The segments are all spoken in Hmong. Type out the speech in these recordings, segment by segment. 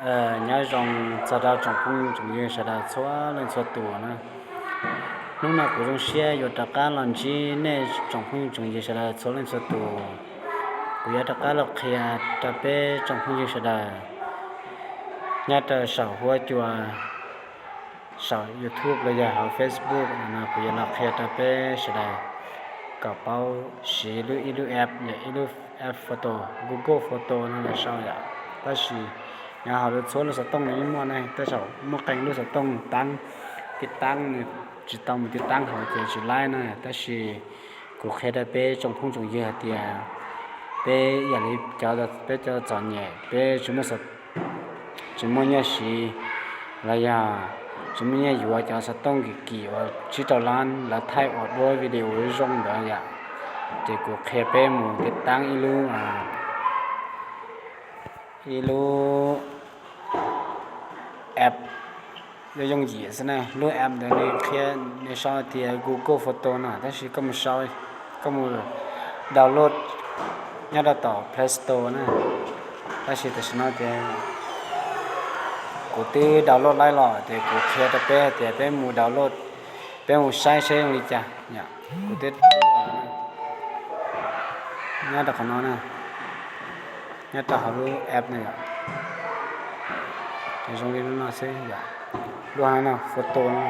Nyob zoo txog rau tsoom phooj tsoom ywg sawv daws txhua leej txhua tus na. Hnub no kuv zoo siab yuav rov qab los ntsib nej tsoom phooj tsoom ywg sawv daws txhua leej txhua tus. Kuv yuav rov qab los qhia rau peb tsoom phooj ywg sawv daws nyob rau saum huab cua, saum YouTube los yog hauv Facebook no, kuv yuav los qhia rau peb sawv daws kom paub siv lub ib lub app yog ib lub app photo, Google Photo no los sau yom. Tab sis nyob hauv lub txhua lub xov tooj nws yeej muaj ne, tab sis muaj qee lub xov tooj taab, tiv taab nws tsis tau mus tiv taab hauv ces tsis laib na. Tab sis kuv qhia rau peb tsoom phooj tsoom ywg hais tias peb yam li cov, peb cov txom nyem, peb tsis muaj, tsis muaj nyiaj siv los yog tsis muaj nyiaj yuav cov xov tooj kim kim uas tsib rau lab lawv thaij ua duab video zoo ntawd yom. Ces kuv qhia peb mus tiv taab ib lub, ib lub app yooj yooj yim xwb na. Lub app ntawd nws qhia, nws sau tias Google Photo no, tab sis koj mus sau, koj mus download nyob rau tom Play Store na. Tab sis tam sim no ces kuv twb download laib los ces kuv qhia rau peb tias peb mus download, peb mus saib saib zoo li cas yom. Kuv twb nyob rau qhov no na, nyob rau hauv lub app na yom. Ces zoo li lub no xwb yom, lub hauv no photo no.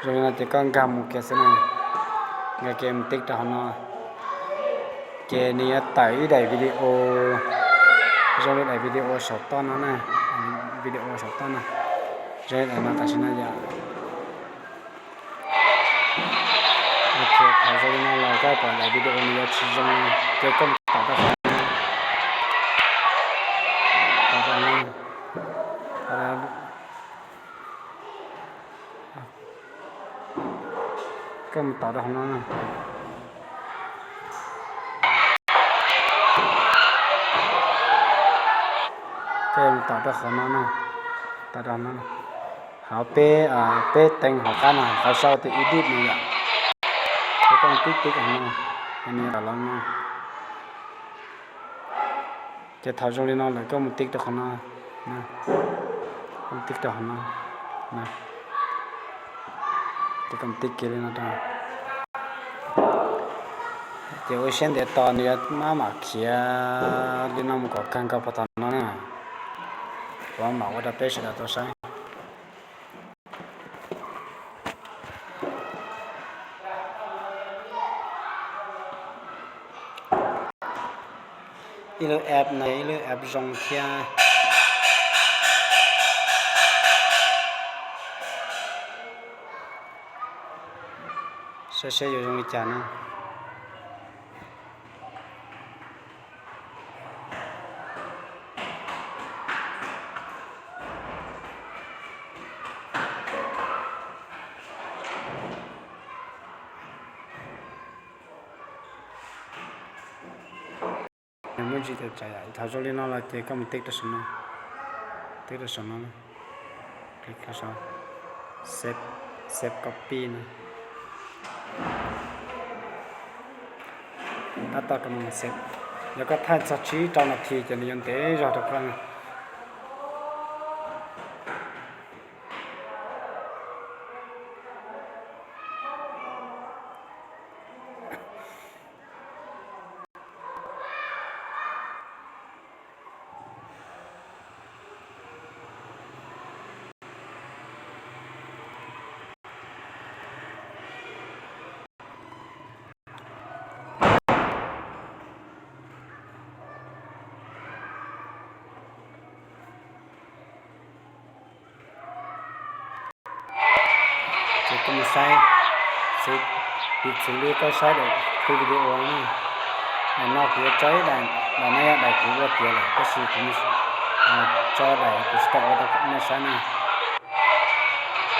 Zoo li no ces koj nkag mus kiag xwb na, nkag kiag mus tib rau hauv no. Ces nws yuav tawm ib daim video, zoo li daim video saum toj no na, video saum toj no, zoo li daim no tam sim no yom. Ok, thaum zoo li no los koj pom daim video nws yuav tsis zoo, ces koj mus tom rau qhov no, tom rau no, koj mus tom rau hauv no na. Koj mus tom rau qhov no na, tom rau no, hauv peb, peb teev hauv qab no qhov sau tias edit no yom. Ces koj mus tib tib rau hauv no, nws yuav los no. Ces thaum zoo li no lawm koj mus tib rau qhov no, koj mus tib rau qhov no, ces koj mus tib kiag li no rau. Ces ua siab ntev tos nws yuav maj mam khiav li no mus kom kawg nkaus puag thaum no na. Kuv mam ua rau peb sawv daws tau saib. Ib lub app no yog ib lub app zoo thiab. Saib seb yuav zoo li cas na. Nws muaj ntsis tawm tsam yom, thaum zoo li no los ces koj mus tib rau saum no, tib rau saum no, save, save copy no. Tab tom rau mus save, yog koj thaij txog tsib rau nas this ces nws yuav ntev zog rau koj na. Ces koj mus saib, piv txwv li koj saib daim qhib video na. Daim no kuv yuav tso ib daim, daim no yog daim kuv ua tiav lawm tab sis kuv tso daim kuv tsis tau ua rau nej saib na.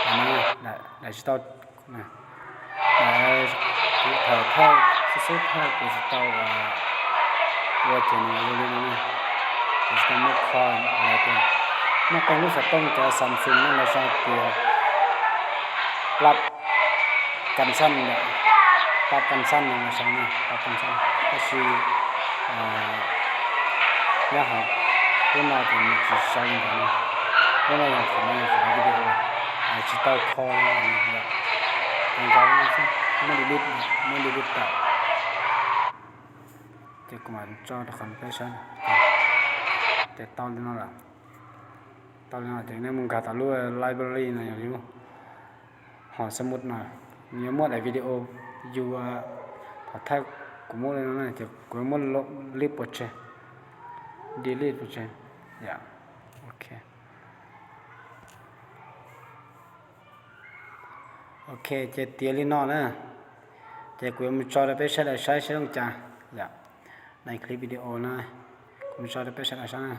Daim no, daim tsis tau, daim kuv thaum thawj xub xub thawj kuv tsis tau ua ces nws zoo li no na. Kuv tsis tau muab kho, lawv tias muaj qee lub xov tooj cov Samsung no lawv sau tias plab kan xaj, plab kan xaj no lawv sau na, plab kan xaj. Tab sis Nyob hauv lub no ces nws tsis sau li ntawd no. Lub no yog qhov no yog qhov video tsis tau kho li no, ces nqa lub no xwb, muab delete, muab delete tawm. Ces kuv mam tso rau qhov peb saib. Ces tau li no lawm. Tau li no ces nej mus nkag tom lub library no yog li lub, ho xab mub no, nws yuav muaj daim video, yus, thov thawj, kuv muab li no na ces kuv yuav muab lib pov tseg, delete pov tseg. Yom, ok. Ok, ces tiav li no na. Ces kuv yuav mus tso rau peb sawv daws saib seb zoo cas. Yom, daim clip video no kuv mus tso rau peb sawv daws saib na.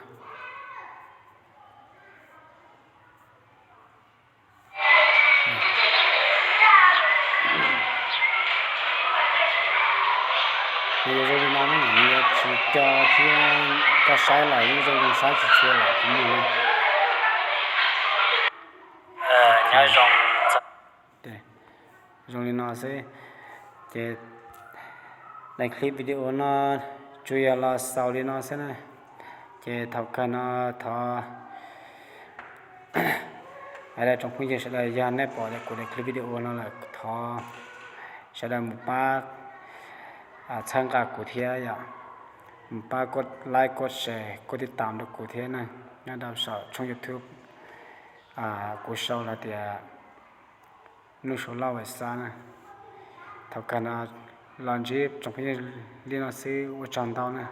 Nws yuav zoo li no na, nws yuav tsis co thiab, koj saib los yeej zoo zoo, saib tsis tshua los kuv muag na. Zoo li no xwb. Ces daim clip video no tsuas yog los xaus li no xwb na. Ces thaum kawg no thov hais rau tsoom phooj ywg sawv daws, yog nej pom kuv daim clip video no lawm thov sawv daws mus pab txhawb nqa kuv thiab yom, mus pab koj like, koj share, koj tij tam rau kuv thiab na, nyob rau saum tshooj YouTube kuv sau los tias Nuj Suav Lauj Vais Xab na. Thaum kawg no los ntsib tsoom phooj ywg li no xwb, ua tsaug ntau na.